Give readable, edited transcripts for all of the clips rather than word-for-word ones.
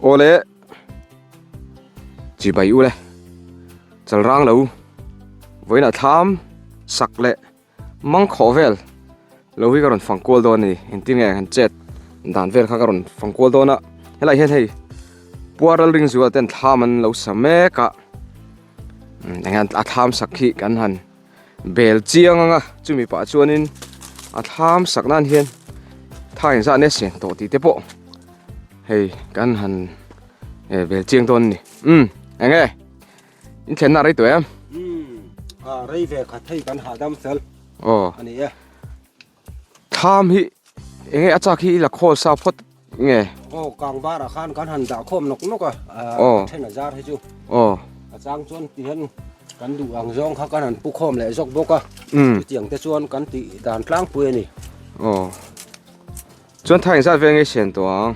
Awle chibai ule chalrang lo vawiinah thlam sak leh mang khawh vel lo hi ka rawn fang kual dawn a ni engtin nge han chet dan vel kha ka rawn fang kual dawn a helaiah hian hei puaral ring zual ten thlam an lo sa mek a eng a thlam sak hi kan han Bel chiang anga chumi pah chuanin a thlam sak nan hian tha engzah nia siam tawh tih te pawh hei kan han eh bel chiang dawn a ni umm eng nge in thlenna a rei tawh em umm a rei ve khat hei kan hahdam fel aw a ni e thlam hi eng nge a chak hi i la khawl sa phawt nge aw kang varah khan kan han dah khawm nawk nawk a aw then a zar hi chu aw a chang chuan ti hian kan duh ang zawng kha kan han pu khawm leh zawk bawk a chutiang te chuan kan tih dan tlangpui a ni aw chuan tha engzat vel nge sian tawh ang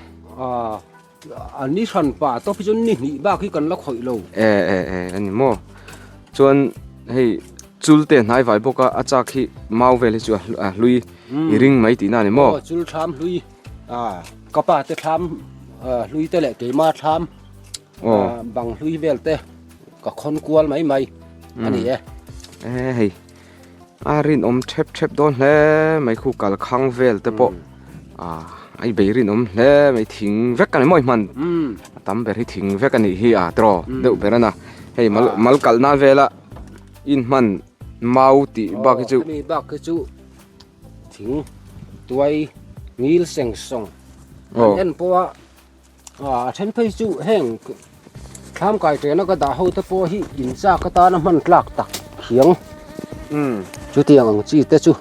a ni hran pah tawp hi chuan ni hnih bak hi kan la khawih lo e e e a ni maw chuan hei chul te hnai vai bawk a a chak hi mau vel hi chu a hlui i ring mai tihna a ni maw aw chul thlam hlui A ka pa te thlam hlui te leh keima thlam bang hlui vel te ka khawn kual mai mai a ni e. E hei a rinawm thep thep dawn hle mai khu kal khang vel te pawh a ai bei rinawm hle mai thing vek a ni mawi hman a tam ber hi thing vek a nih hi a tiraw deuh ber a na hei mal mal kalh nan vela in hman mau tih bak hi chu hemi bak hi chu Thing tuai ngil seng sawng an en pawh a a then phei chu heng thlam kai tena ka dah ho te pawh hi in chak atana hman tlak tak hiang chutiang ang chi te chu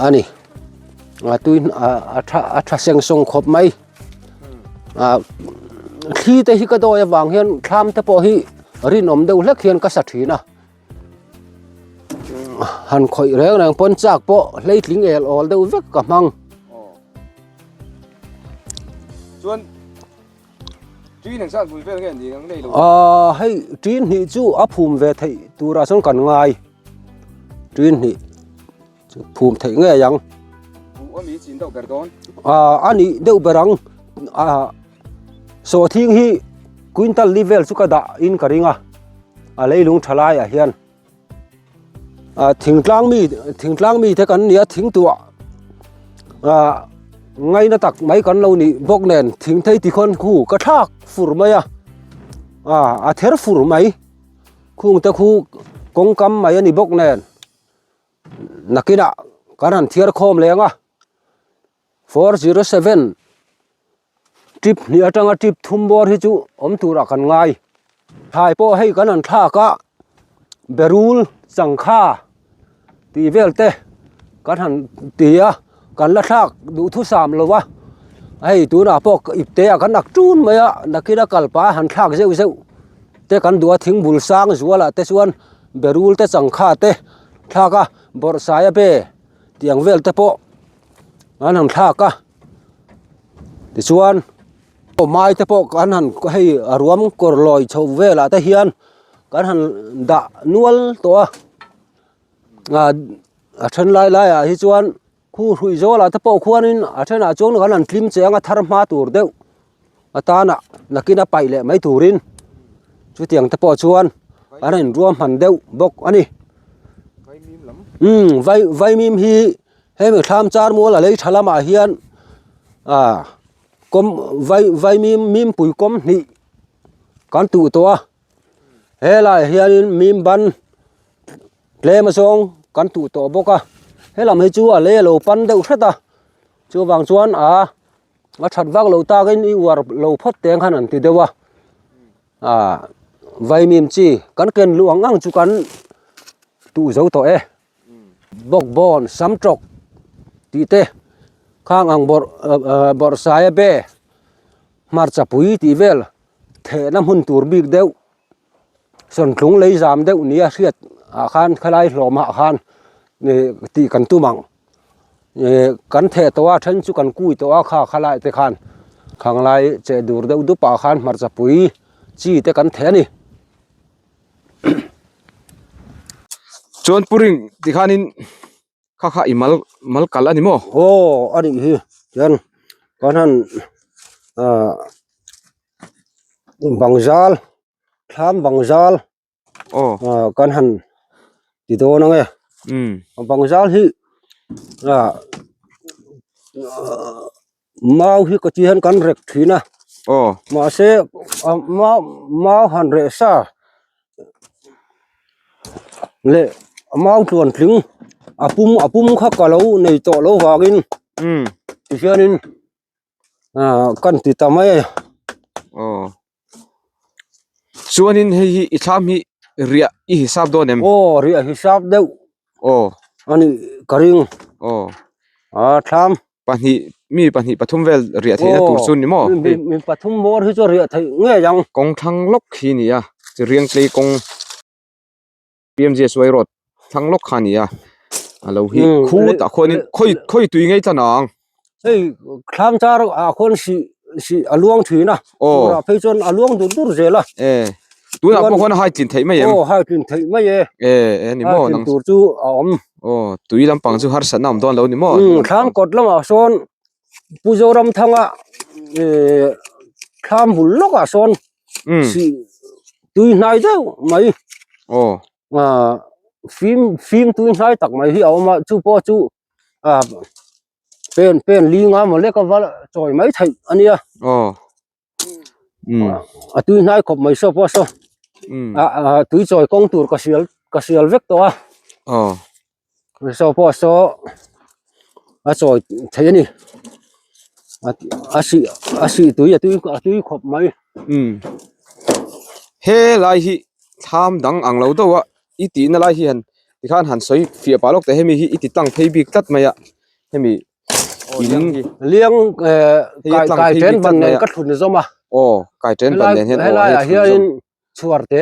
a ni a tui a tha a tha seng sawng khawp mai a thli te hi ka dawi avang hian thlam te pawh hi rinawm deuh hlek hian ka sa thin a. Han khawih reng reng pawn chak pawh hleitling el awl deuh vek ka hmang. Chuan ṭin eng zat bul vel nge ni ang nei lo? Aaa hei ṭin hnih chu a phum ve theih turah chuan kan ngai. Ṭin hnih chu phum theih ngei ang. Buh a mi chin deuh ber dawn? Aaa a nih deuh ber ang. Aaa sawhthing hi quintal li vel chu ka dah in ka ring a. A leilung tha laiah hian ah thingtlang mi thingtlang mi te kan ni a thing tuah ah ngaina tak mai kan lo nih bawk nen thing thei ti khawn khu ka thlak fur mai a ah a ther fur mai khung te khu kawngkam mai a ni bawk nen nakinah kan han thiar khawm leng a 407 Trip hnih atanga trip thum bawr hi chu awm turah kan ngai. Thlai pawh hei kan han thlak a, berul changkha tih vel te kan han ti a, kan la thlak duhthusam lo va, hei tunah pawh ipte ah kan ak tun mai a, nakin a kal pah a han thlak zeuh zeuh te kan duh a, thingbul sang zualah te chuan berul te changkha te thlak a, bawrhsaia be tiang vel te pawh an han thlak a. Tichuan mai te pawh kan han hei a ruam kawr lawi chho velah te hian kan han dah nual tawh a ah a then lai laiah hi chuan khu hruih zawlah te pawh khuanin a thenah chuan kan han tlim cheng a thar hma tur deuh atana nakin a paih leh mai turin chutiang te pawh chuan an inruahman deuh bawk a ni umm vai vaimim hi. Hemi thlam char mual a lei tha lamah hian ah kawm vai vai mim mim pui kawm hnih kan tuh tawh a helaiah hianin mim ban tlem azawng kan tuh tawh bawk a helam hi chu a lei a lo pan deuh hret a chuvang chuan ah a that vak lo takin i uar lo phawt teng khan an ti deuh a ah vaimim chi kan ken luh ang ang chu kan tuh zo tawh e. Bawkbawn sam tawk tih te khang ang bawrh bawrh saia be hmarcha pui tih vel thehna hmun tur bik deuh sawntlung lei zam deuh nia hriat ah khan khalai hlawm ah khan ih tih kan tum ang ih kan theh tawh a then chu kan kui tawh a kha khalai te khan khanglai cheh dur deuh dup ah khan hmarcha pui chi te kan theh a ni. Chuan puring tikhanin kha kha i mal mal kalh a ni maw? Aw a nih hi chuan kan han ah. Bangzal thlam bangzal aw ah kan han ti dawn ang e umm bangzal hi ah mau hi ka ti hian kan rek thin a aw mahse ah mau mau han reh sa leh mau tluan tling a pum a pum kha ka lo nei tawh lo vangin umm tihianin ah kan ti ta mai a. Aw. Chuanin hei hi i thlam hi riah i hisap dawn em? Aw riah hisap deuh. Aw. Ani ka ring. Aw. A thlam. Pahnih mi pahnih pathum vel riah theihna tur chu ni maw? Mi mi pathum bawr hi chu riah theih ngei ang. Kawng thlang lawk hi a ni a, chu riang tlei kawng. PMGSY road thlang lawk kha a ni a a lo hi khutah khuanin khawi khawi tui ngei tlan ang. Hei thlam char ah khuan sih sih a luang thin a turah phei chuan a luang dur dur zel a. E tunah pawh khuan a hai tlin theih mai em? Aw hai tlin theih mai e. E e ni maw nang tur chu a awm. Aw tui lampang chu harsatna awm dawn lo ni maw? Thlam kawt lamah sawn Pu Zoramthanga thlam bul lawkah sawn sih tui hnai deuh mai ah fim fim tui hnai tak mai hi a awm a chu pawh chu ah pen pen li nga maw lek a va chawi mai theih a nia a tui hnai khawp mai saw pawh saw ah tui chawi kawng tur ka sial ka sial vek tawh a saw pawh saw a chawi thei a ni a sih a sih tui a tui a tui khawp mai. He lai hi thlam dang ang lo deuh a i tihna lai hi han tikhan han sawi fiah pah lawk teh hemi hi i ti tlang phei bik tlat mai a hemi. in liang kai kai ten ban nen ka thlun zawm a aw kai ten ban nen hian helai ah hianin chhuar te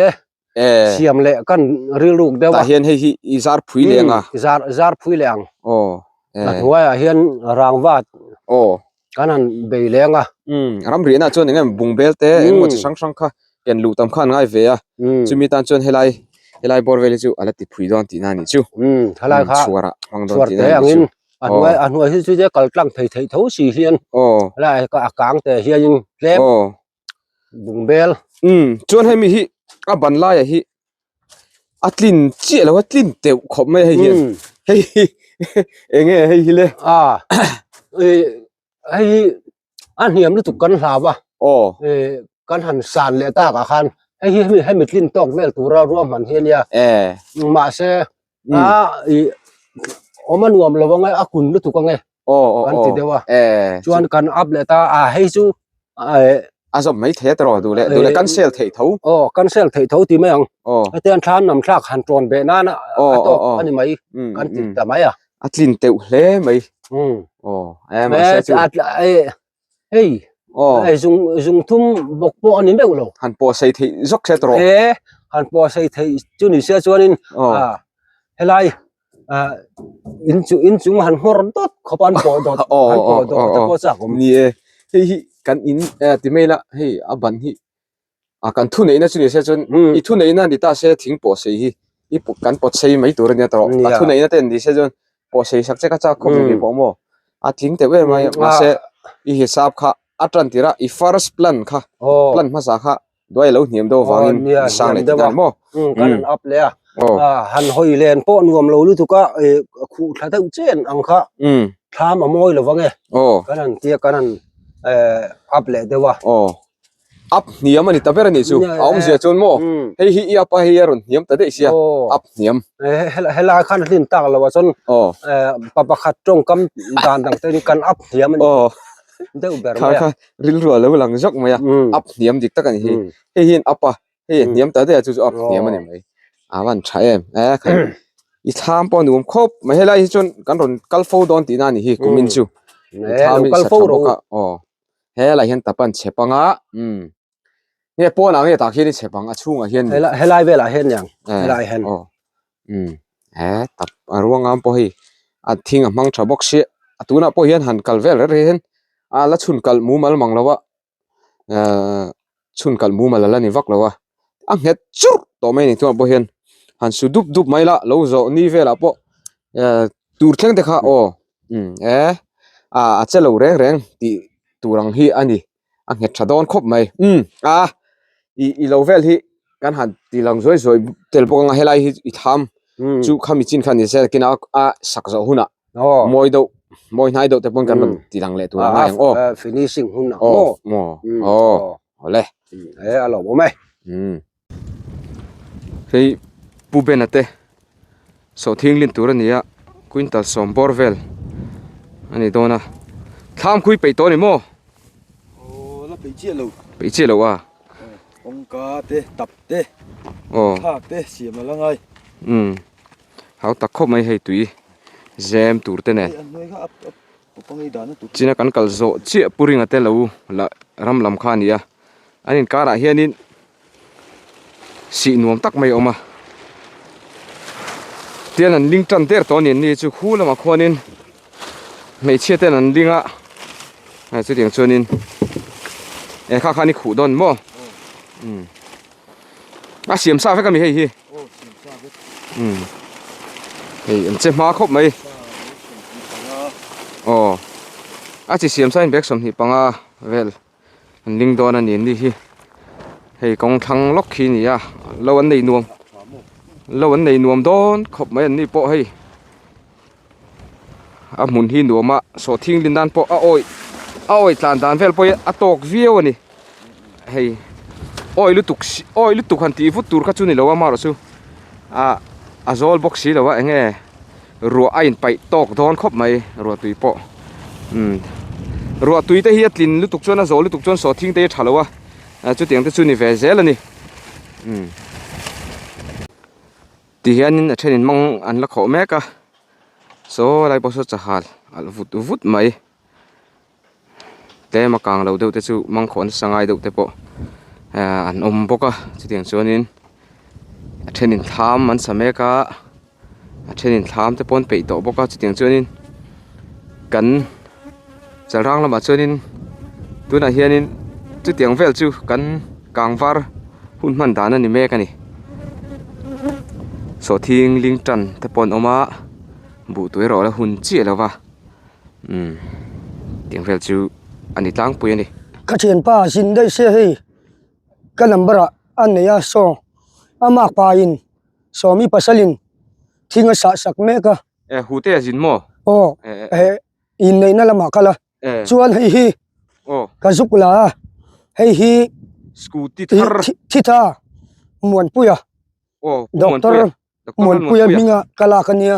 siam leh kan rilruk deuh a tah hian hei hi i zar phui leh ang a zar zar phui leh ang aw a hnuai ah hian rangvat aw kan han bei leng a um ram riahna chuan eng emaw bungbel te eng emaw chi hrang hrang kha ken luh tam kha an ngai ve a chumi tan chuan helai helai bawr vel hi chu a la ti phui dawn tihna a nih chu um helai kha chhuar ah hmang dawn chhuar tihna te a nih chu angin a hnuai a hnuai hi chu che kal tlang thei theih tho si hian aw helai a kang te hianin tlem aw bungbel um chuan hemi hi a ban laiah hi a tlin chiah lo a tlin teuh khawp mai hei hian hei hi eng nge hei hi le a ih hei hi a hniam lutuk kan hlau a aw ih kan han san leh tak ah khan hei hi hemi hemi tlin tawk vel tura ruahman hi ania e mahse a ih awm a nuam lo ang e a kun lutuk ang e aw aw kan ti deuh a e chuan kan up leh ta a hei chu eh a zawm mai thei a tawrh duh leh duh leh cancel theih tho aw cancel theih tho ti mai ang aw hetiang thlan nam thlak han tawn beh nan a aw tawk aw a ni mai kan ti ta mai a a tlin teuh hle mai um aw e mahse chu hei aw hei zung zung thum bawk pawh a ni meuh lo han pawh sei theih zawk se tawrh e han pawh sei theih chu ni se chuanin aw a helai ah in chu in chung han nghawr dawt khawp an pawh dawt aw an aw pawh dawt aw te aw pawh chak awm ni e hei hi kan in eh ti mai la hei a ban hi a kan thu neihna chu ni se chuan Hmm. i thu neihna ni ta se thing pawh sei hi i pawh kan pawt sei mai tur a nia tawh Nia. a thu neihna te ni se chuan pawh sei sak che ka chak khawp Hmm. pawh maw a tling teuh em mai Hmm, mahse i hisap kha a tan tirh a i first plan kha aw plan hmasa kha duai lo hniam deuh Aw, avangin nia, sang hniam leh deuh a. tihna maw Hmm, kan han up leh a aw Ah, han hawi len pawh nuam lo lutuk a eh khuh thla deuh chen ang kha um thlam a mawi lo vang e aw kan han tia kan han eh up leh deuh a aw up hniam a ni ta ber a nih chu Nia, a awmzia chuan maw Hmm. hei hi i up a hei a rawn hniam ta daih sia Aw. up hniam Eh, hel- helai khan a hlin tak lo ah chuan aw eh pa pakhat tawngkam dan dang te in kan up hniam a ni aw deuh ber kha mai a kha rilru a lo lang zawk mai a Hmm. up hniam dik tak a ni hi Hmm. hei hian up a hei a Hmm. hniam ta daih a chu chu up hniam a ni Aw. mai a van tha em eh khai i thlam pawh a nuam khawp mai helai hi chuan kan rawn kal fo dawn tihna a ni hi kumin Hmm. chu i Eh, thlam lo hi kal sa fo tha rawh bawk a aw helai hian tap an chep anga umm nge pawnah nge tah khian i chep ang a chhungah hian helai helai velah hian niang eh helai hian aw umm he tap a ruangam pawh hei a thing a hmang tha bawk sia a tunah pawh hian han kal vel reng reng hian a la chhun kalh mumal mang lo a ahh chhun kalh mumal a la ni vak lo a a nghet churh tawh mai a ni tunah pawh hian han su dup dup mai la lo zawh ni velah pawh ehh tur thleng te kha aw umm eh ah a che lo reng reng tih tur ang hi a ni a nghet tha dawn khawp mai umm a. I i lo vel hi kan han ti lang zuai zuai tel bawk anga helai hi i tham chu khami chin kha ni se kina a sak zawh hunah mawi deuh mawi hnai deuh te pawn kan rawn ti lang leh tur a ngai ang aw finishing hun ang maw aw awle e a lawm awm e hei pu bena te sawhthing lin tur a ni a quintal sawm bawr vel a ni dawn a thlam khui peih tawh a ni maw. Aw la peih chiah lo. Peih chiah lo a. Kawngka te tap te aw thlak te siam a la ngai. Umm hau tak khawp mai hei tui zem tur te nen. Hei an hnuai kha a pangai dahna tur. China kan kal zawh chiah Pu Ringa te lo la ram lam kha a ni a an inkarah hianin Sih nuam tak mai a awm a tian an ling tan der tawh a ni an ni chu khu lamah khuanin hmeichhia ten an ling a hei chutiang chuanin eh kha khan i khuh dawn maw umm a siam sa vek a mi hei hi umm hei an che hma khawp mai aw a chi siam sa in bag 25 vel. An ling dawn a ni an ni hi hei kawng thlang lawk khi a ni a lo an nei nuam lo an nei nuam dawn khawp mai an ni pawh hei a hmun hi nuam a sawhthing lin nan pawh a awih a awih tlan dan vel pawh hi a tawk viau a ni hei awih lutuk awih lutuk han tih vut tur kha chu ni lo a amaherawh chu ah a zawl bawk si lo a eng nge. Ruah a inpaih tawk dawn khawp mai ruah tui pawh umm ruah tui te hi a tlin lutuk chuan a zawh lutuk chuan sawhthing te hi a tha lo a chutiang te chu ni ve zel a ni umm ti hianin a thenin mang an la khawh mek a saw lai pawh saw chahal alh vut vut mai. Tlem a kang lo deuh te chu mangkhawh nasa ngai deuh te pawh ehh an awm bawk a chutiang chuanin a thenin thlam an sa mek a a thenin thlam te pawh an peih tawh bawk a chutiang chuanin kan chalrang lamah chuanin tunah hianin chutiang vel chu kan kang var hun hman dan a ni mek a ni sawhthing ling tan te pawh an awm a buh tui erawh a la hun chiah lo va. Umm tiang vel chu a ni tlangpui a ni. Ka thianpa zin daih se hei ka number ah a nei a saw a mark pa in sawmi pasal in thing a sah sak mek a. E hu te a zin maw? Aw eh inneihna lamah kal a chuan hei hi ka zuk la a hei hi scooty thar thitha Muanpuia doctor Muanpuia hminga ka lak a nia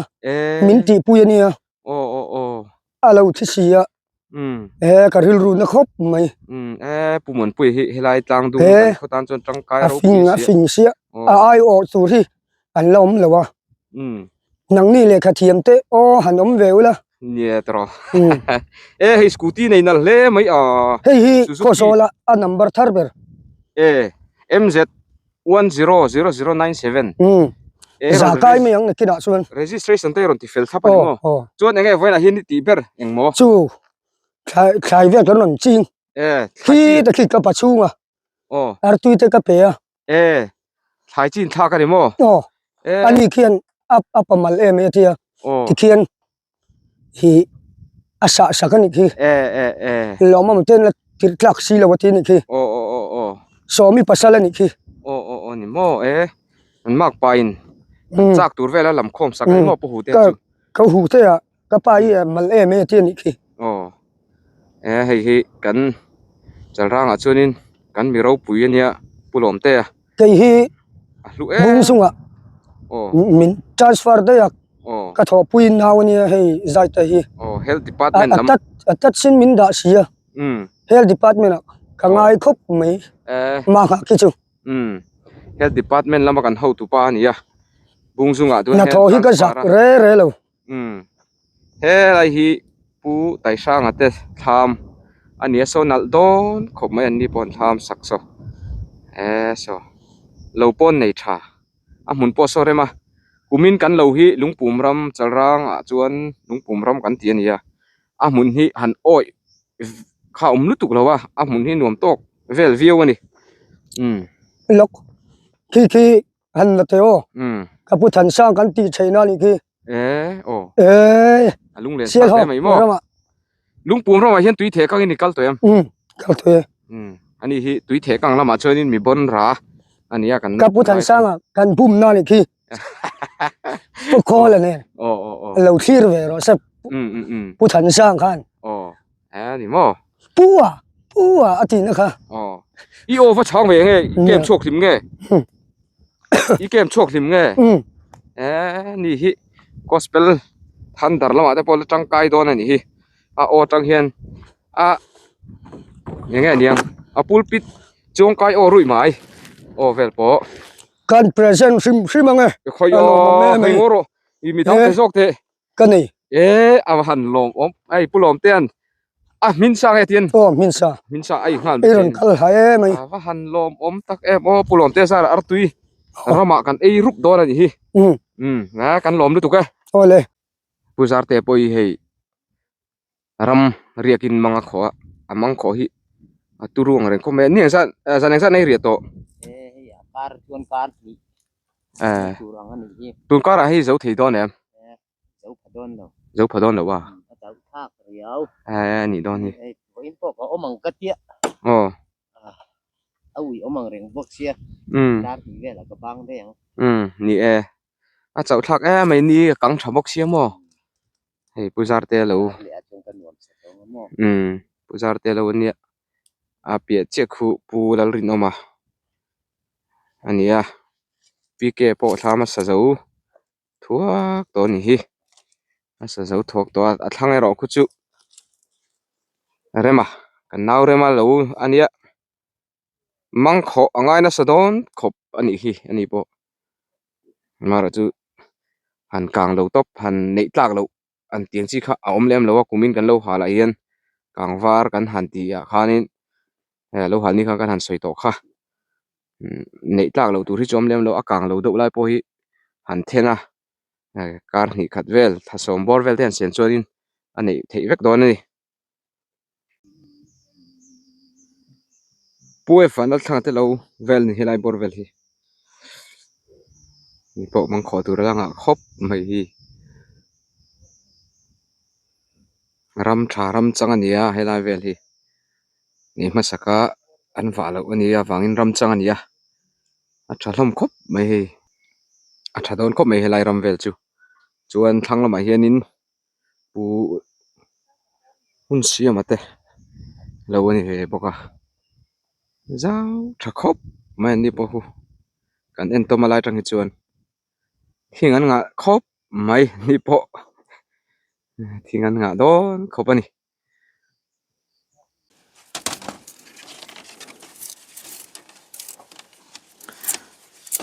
min tihpui a nia. Aw aw aw. A lo thi si a. Umm. E ka rilru na khawp mai. Umm e Pu Muanpui hi helai tlang dung kan khaw tan chuan tangkai ropui sia. A fing a fing sia. A ai awh tur hi an la awm lo a. Umm. Nangni lehkha thiam te aw han awm ve ula. Nia tawh. Umm. E hei scooty nei nalh hle mai a. Hei hi Khawsawla a number thar ber. E MZ 100097 umm za kai mai ang nakinah chuan registration te rawn ti fel thlap a ni maw chuan enge vawiinah hian i tih ber eng maw chu thlai thlai vel kan rawn ching e thlai khi ta khi ka pa chhunga aw artui te ka pe a e thlai chin thlak a ni maw aw e ani khian a a pa mal em em a tia tikhian hi a sah sak a nih khi e e e lawm awm ten la tirh tlak si lo a ti a nih khi aw aw aw aw sawmi pasal a nih khi aw aw aw ni maw e an mak pa in chak tur vel a lam khawm sak a ni maw pu hu te chu ka hu te a ka pa hi a mal em em a ti a nih khi aw e hei hi kan chalrangah chuanin kan mi ropui a nia pu lawm te a Kei hi bung chungah min transfer daih a, ka thawhpui nau a nia hei Zaite hi. A touch in min dah si a, Health department ah ka ngai khawp mai mah nghah khi chu. Health department lama kan hotupa a ni a, bung chungah chuan Hnathawh hi ka zak re re lo. Umm helai hi Pu Taihranga te thlam a ni a saw nalh dawn khawp mai an ni pawh an thlam sak saw eee saw lo pawn nei tha a hmun pawh saw rem a kumin kan lo hi lungpum ram chalrang ah chuan lungpum ram kan ti a ni a a hmun hi han awih kha a awm lutuk lo a a hmun hi nuam tawk vel viau a ni umm. Lawk khi khi Han la teh aw. Ka pu Thansang kan tih theihna a nih khi. E aw. E. A lunglen thlak hle mai maw. Ramah. Lungpum ramah hian tui theh kangin i kal tawh em? Um, kal tawh e. Um. Ani hi tui theh kang lamah chuanin mi bawn ra a nia kan Ka pu Thansanga kan bumna a nih khi. Pu Khawla nen lo thlir ve rawh se Pu Thansang khan. A ni maw? Pu a, pu a a tihna kha. I aw va chhang ve nge, i kem chhuak hlim nge? I kem chhuak hlim nge? E ni hi gospel thunder lamah te pawh la tangkai dawn a nih hi. A aw atang hian a eng nge aniang a pulpit chuangkai aw ruih mai aw vel pawh. Kan present hrim hrim ang e. Khawi aw khawi ngaw rawh i mi dang te zawk teh. Ka nei. E a va han lawm awm ei pu lawm te an a hmin sa nge tian. Aw hmin sa. Hmin sa a inghal Ei rawn kal hlai e mai. A va han lawm awm tak em aw pu lawm te zar artui ramah kan ei rup dawn a nih hi. Umm a kan lawm lutuk e. Awle. Pu Zarte pawh hi hei ram riakin mang a khawh a, a mang khawh hi a turu ang reng khawp mai a, ni ang zat zan engzat nei riah tawh? Tun karah hei zo thei dawn em? Zo pha dawn lo a? Anih dawn hi. Aw. Umm ni e. A chauh thlak em mai ni a kang tha bawk sia maw hei pu zarte lo umm pu zarte lo ania a piah chiah khu pu Lalrinawma a ni a PK pawh thla hmasa zo thuak tawh a ni hi a sa zo thuak tawh a a thlang erawh khu chu Rema kan nau Rema lo ania. Mangkhawh a ngai nasa dawn khawp a nih hi a ni pawh amaherawh chu han kang lo tawp han neih tlak loh an tih ang chi kha a awm lem lo a kumin kan lo hal ah hian kang var kan han tih ah khanin eh lo hal ni khan kan han sawi tawh kha neih tlak loh tur hi chu a awm lem lo a kang lo deuh lai pawh hi han then a kar hnih khat vel thla sawm bawr vel te han siam chuanin a neih theih vek dawn a ni. Pu Evan a thlang te lo vel ni helai bawr vel hi mi pawh mang khawh tur a la ngah khawp mai hi ram tha ram chang a ni a helai vel hi ni hmasak a an vah loh a nia avangin ram chang a ni a a tha hlawm khawp mai hei a tha dawn khawp mai helai ram vel chu chuan thlang lamah hianin. Pu hun siama te lo a ni ve bawk a zau tha khawp mai an ni pawh hu kan en tawm a lai atang hi chuan thing an ngah khawp mai an ni pawh thing an ngah dawn khawp a ni.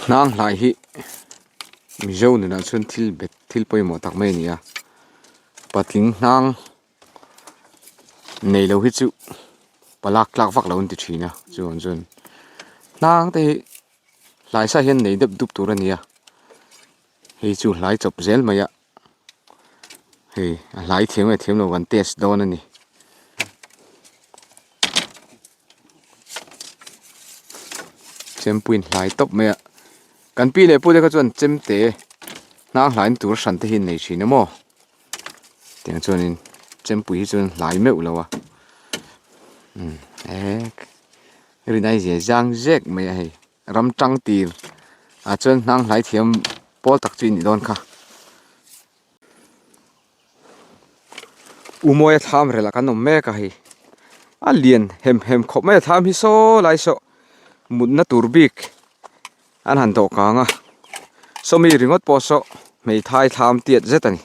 Hnang hlai hi Mizo nunah chuan thil bet thil pawimawh tak mai a ni a patling hnang nei lo hi chu palak tlak vak lo an ti thin a chuan chuan hnang te hi hlai sa hian nei deuh dup tur a ni a hei chu hlai chawp zel mai a. Hei a hlai thiam nge thiam lo kan test dawn a ni. Chempuiin hlai tawp mai a. Kan pi leh pute kha chuan chemte hnang hlain tur hran te hi an nei thin a maw. Tiang chuanin chempui hi chuan hlai meuh lo a. Umm ek rinai zia zang zek mai a hei. Ram tang tir ah chuan hnang hlai thiam pawl tak chu i nih dawn kha. U Mawia thlam rel ah kan awm mek a hei a lian hem hem khawp mai a thlam hi saw lai saw mutna tur bik an han dawh kang a sawmi ringawt pawh saw hmeithai thlam tiat zet a ni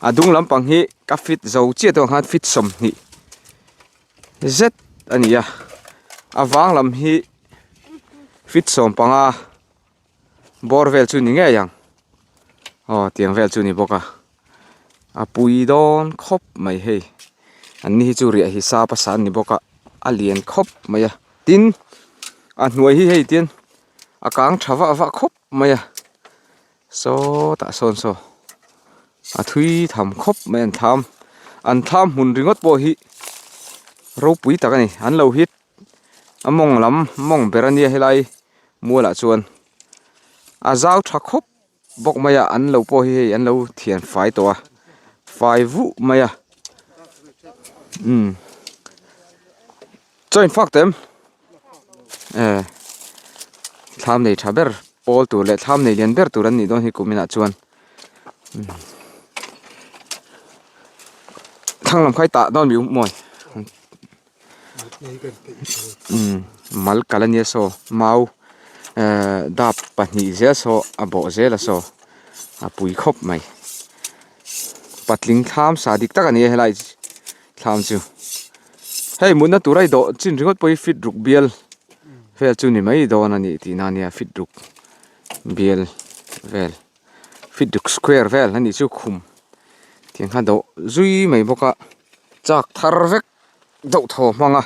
a dung lampang hi ka fit zo chiah te ang khan fit 20 zet a ni a a vang lam hi fit 15 bawr vel chu ni ngei ang aw tiang vel chu ni bawk a a pui dawn khawp mai hei an ni hi chu riah hi sa pasa an ni bawk a a lian khawp mai a tin a hnuai hi hei tian a kang tha vah vah khawp mai a sawtah sawn saw a thui tham khawp mai an thlam an thlam hmun ringawt pawh hi ropui tak a ni an lo hit a mawng lam mawng ber a nia helai mualah chuan a zau tha khawp bawk mai a an lo pawh hi hei an lo thian fai tawh a fai vuh mai a umm chaw in fak tawh em. Eh thlam nei tha ber pawl tur leh thlam nei lian ber tur an nih dawn hi kum inah chuan thlang lam kha i tah dawn mi mawi umm mal kal ania saw mau ehh dap pahnih zel saw a bawh zel a saw a pui khawp mai patling thlam sa dik tak a ni a helai thlam chu hei mutna tur a i dawh chin ringawt pawh hi fit ruk bial vel chu ni mai dawn a ni tihna a nia fit ruk bial vel fit ruk square vel a nih chu khum tiang kha dawh zui mai bawk a chak thar vek deuh thaw hmang a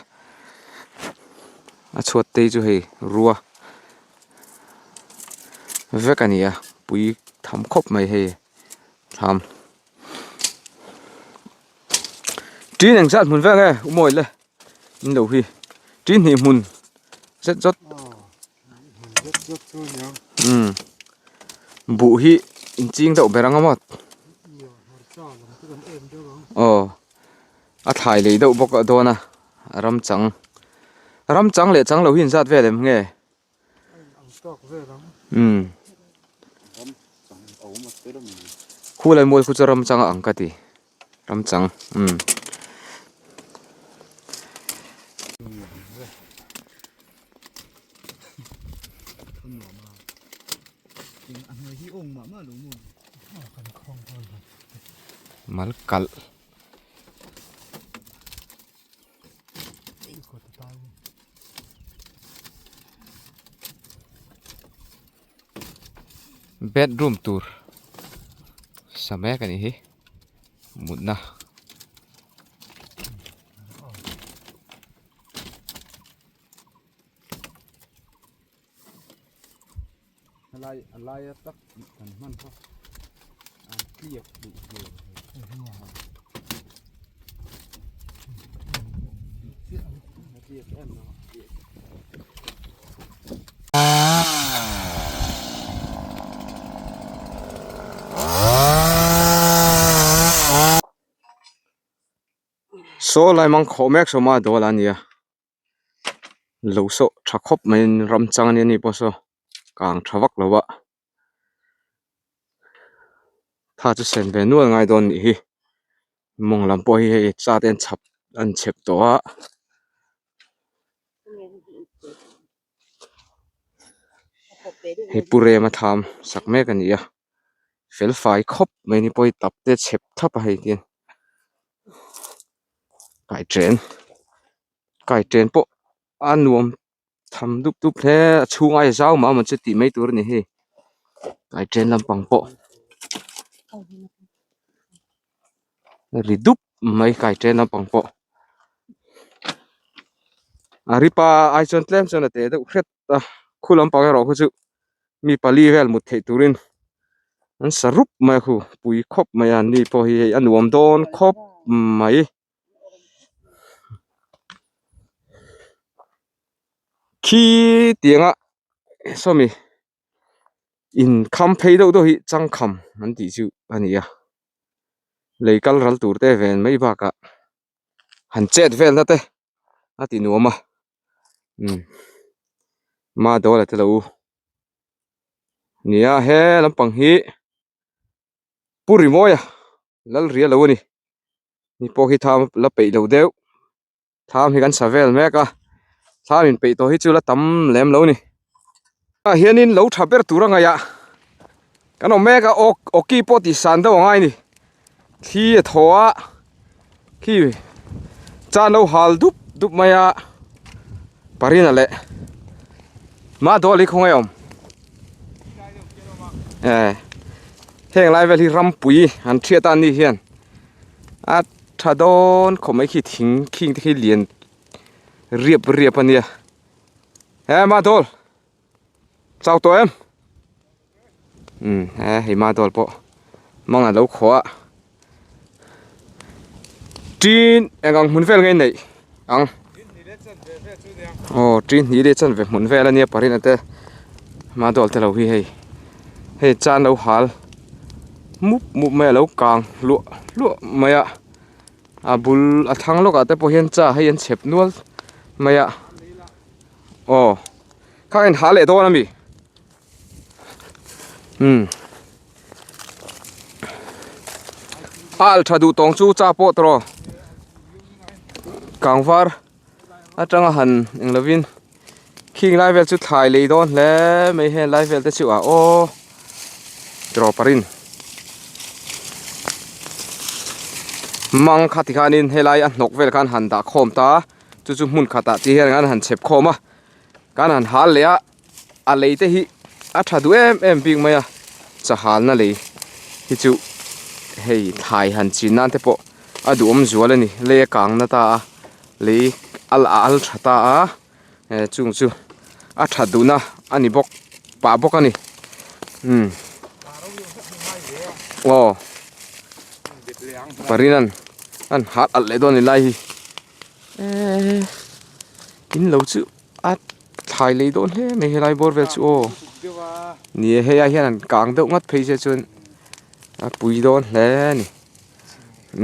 a chhuat te chu hei rua vek a ni a pui tham khawp mai hei thlam. Ṭin eng zat hmun vel nge u mawi le in lo hi ṭin hnih hmun zet zawt umm buh hi in ching deuh ber ang a maw aw a thlai lei deuh bawk a dawn a ram chang ram chang leh chang lo hi in zat vel em nge. Umm khu lai mual khu chu ram chang a ang ka ti ram chang umm. Mal kalh. Bedroom tur sa mek a nih hi mutna. Helai a laia tak kan hman kha an tliak duh hmel Saw lai mang khawh mek sawma dawl a nia. Lo sawh tha khawp maiin ram chang ania ni pawh saw kang tha vak lo a tha chu sen ve nual ngai dawn nih hi mawng lam pawh hi hei cha te an chhap an chhep tawh a hei pu rema tham sak mek a ni a fel fai khawp mai ni pawh hi tap te chhep thlap a hei hian kai chen kai chen pawh a nuam tham dup dup hle a chhung aia zau mah amaw chu tih mai tur a ni hei kai chen lampang pawh ri dup mai kai chen lampang pawh a ripa ai chuan tlem chuan a teh deuh hret a khu lampang erawh khu chu mi pali vel mut theih turin an sa rup mai a khu pui khawp mai a ni pawh hi hei a nuam dawn khawp mai. Khi tianga sawmi in kham phei deuh deuh hi changkham an tih chu a ni a lei kal ral tur te ven mai bakah han chet vel na te a ti nuam a umm ma dawl a te lo nia he lampang hi Pu Rimawia lal ria lo a ni ni pawh hi tham la peih lo deuh tham hi kan sa vel mek a thlam in peih tawh hi chu la tam lem lo a ni ah hianin lo tha ber tur a ngaih ah kan awm mek a awk awki pawh tih san deuh a ngai a ni thli a thaw a khi chan lo hal dup dup mai a parina leh mah dawl hi khawngaih awm eh heng lai vel hi rampui an thiat a an ni hian a tha dawn khawp mai khi thing khing te khi lian riap riap a nia he mah dawl chau tawh em umm he hei mah dawl pawh mang a lo khaw a tin eng ang hmun vel nge neih ang aw tin hnih leh chanve hmun vel ania parina te mah dawl te lo hi hei hei chan lo hal mup mup mai a lo kang hluah hluah mai a a bul a thlang lawkah te pawh hian cha hei an chhep nual mai a aw. Kha in ha leh dawn a mi. Umm. A alh tha duh tawng chu cha pawh tawh kangvar atanga han eng lovin khing lai vel chu thlai lei dawn hle mai heng lai vel te chu ah aw tiraw parin mang kha tikhanin helai a hnawk vel khan han dah khawm ta chu chu hmun khatah ti hian an han chhep khawm a kan han hal leh a a lei te hi a tha duh em em bik mai a chahalna lei hi chu hei thlai han chin nan te pawh a duhawm zual a ni lei a kang na ta a lei a la al tha ta a eh chung chu a that duh na a ni bawk pah bawk a ni umm aw parinan an hal alh leh dawn a ni lai hi eee in lo chu a thlai lei dawn hle mai helai bawr vel chu aw ni e hei ah hian an kang deuh ngawt phei se chuan a pui dawn hle a ni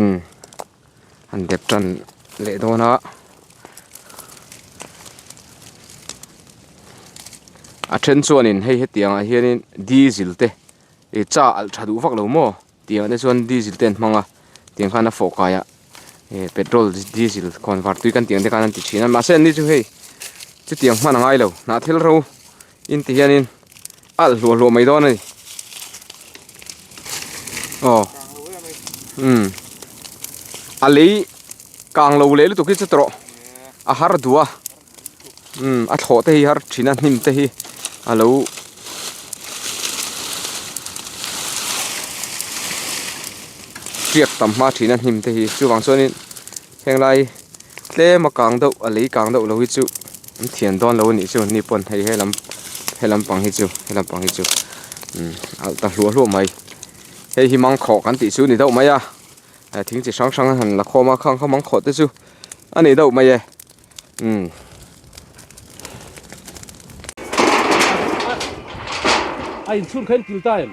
umm an dep tan leh dawn a a then chuanin hei hetiang ah hianin diesel te ih cha alh tha duh vak lo maw. Tiang te chuan diesel te an hmang a tiang khan a fawh kai a eh petrol diesel khawn var tui kan tih ang te khan an ti thin a mahse an ni chu hei chutiang hman a ngai lo hnah thil ro in ti hianin a alh hluah hluah mai dawn a ni aw umm a lei kang lo leh lutuk hi chu tawh a har duh a. Umm a thlawh te hi har thin a hnim te hi a lo tiak tam hma thin a hnim te hi chuvang chuanin heng lai tlem a kang deuh a lei kang deuh lo hi chu an thian dawn lo a nih chu ni pawn hei helam helam pang hi chu helam pang hi chu umm alh ta hluah hluah mai hei hi mangkhawh kan tih chu a ni deuh mai a thing chi hrang hrang a han la khawm a khang kha mangkhawh te chu a ni deuh mai e. Umm. A inchhun kha in kil ta em?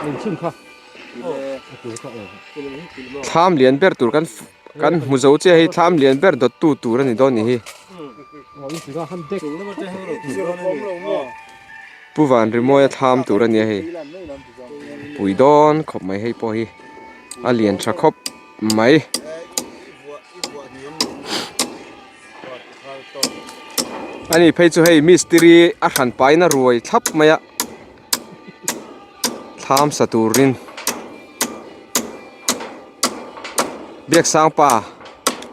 A inchhun kha. Thlam lian ber tur kan kan hmu zo chiah hei thlam lian ber dawt tu tur a ni dawn ni hi. Pu Van Rimawia thlam tur a nia hei. Pui dawn khawp mai hei pawh hi a lian tha khawp mai. Ani phei chu hei mistiri a hran pain a ruai thlap mai a thlam sa turin biaksang pa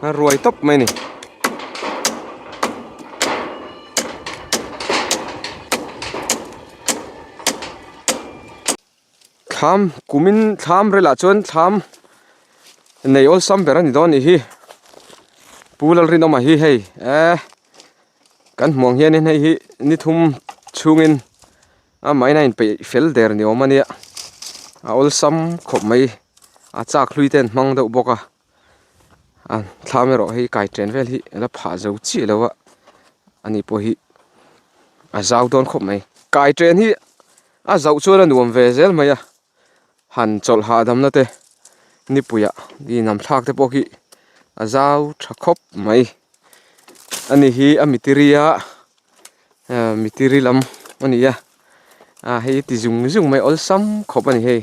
a ruai tawp mai a ni. Thlam kumin thlam relah chuan thlam nei awlsam ber a ni dawn a nih hi Pu Lalrinawma hi hei eh kan hmuh ang hianin hei hi ni thum chhungin amahin a inpeih fel der ni awm a nia a awlsam khawp mai a chak hlui te an hmang deuh bawk a a thlam erawh hei kai chen vel hi a la phah zo chiah lo a ani pawh hi a zau dawn khawp mai kai chen hi. A zauh chuan a nuam ve zel mai a, han chawlh hahdamna te nipuiah inam thlak te pawh khi a zau tha khawp mai a ni hi a mitiri a eh mitiri lam a ni a ah hei ti zung zung mai awlsam khawp a ni hei.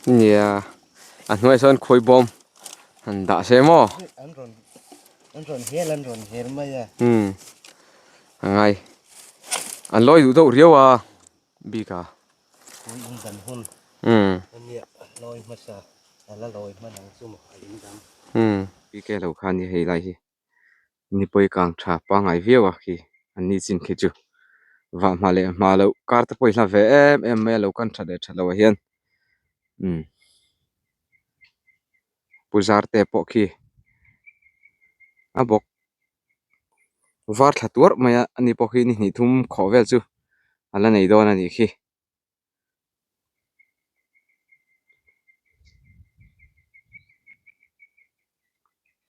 Nia a hnuaiah sawn khawi bawm. Han dah se maw? An rawn an rawn hel an rawn hel mai a. Umm a ngai. An lawi duh deuh riau a bik a. Pui in dan hun. Umm. Ania lawi hmasa a la lawi hman ang chu maw a in dang. Umm. Bike lo kha ni hei lai hi. Nipui kang tha pangngai viau a khi an ni chin khi chu vah hma leh hma loh kar te pawh i hla ve em em mai a lo kan that leh that loh ah hian umm pu zar te pawh khi a bawk var thla tuarh mai a ani pawh khi ni hnih thum khawh vel chu a la nei dawn a nih khi.